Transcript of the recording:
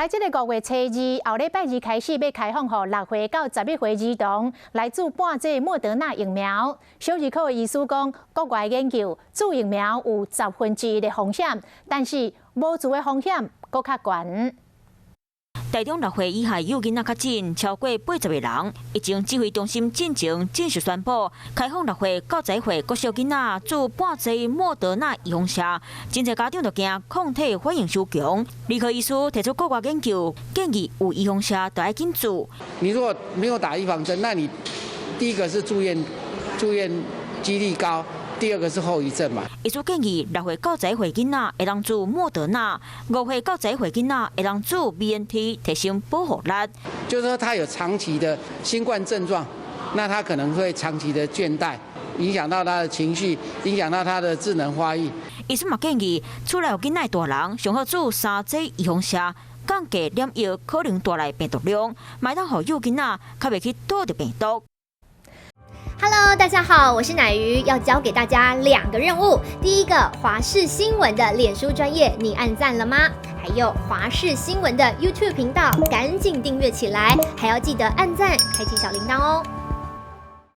來，這個5月初2，後禮拜二開始欲開放予6歲到11歲兒童來注半劑莫德納疫苗。小兒科的醫師講，國外研究注疫苗有1/10的風險，但是無注的風險閣較懸。台中6歲以下幼囡仔確診超過80個人，疫情指揮中心進前正式宣布開放6歲到11歲國小囡仔注半劑莫德納預防射，真濟家長就驚抗體反應傷強。兒科醫師提出國外研究建議，有預防射就愛緊注。你如果沒有打預防針，那你第一個是住院幾率高。第二個是後遺症嘛。醫師建議6歲到11歲囡仔會當注莫德納，5歲到11歲囡仔會當注 BNT 提升保護力。就是說他有長期的新冠症狀，那他可能會長期的倦怠，影響到他的情緒，影響到他的智能發育。醫師嘛建議，厝內有囡仔大人，上好注三劑預防射，降低染疫可能帶來病毒量，莫當予幼囡仔較袂去著著病毒。 Hello，大家好，我是乃瑜，要交給大家兩個任務。第一個，華視新聞的臉書專頁，你按讚了嗎？還有華視新聞的 YouTube 頻道，趕緊訂閱起來，還要記得按讚，開啟小鈴鐺哦。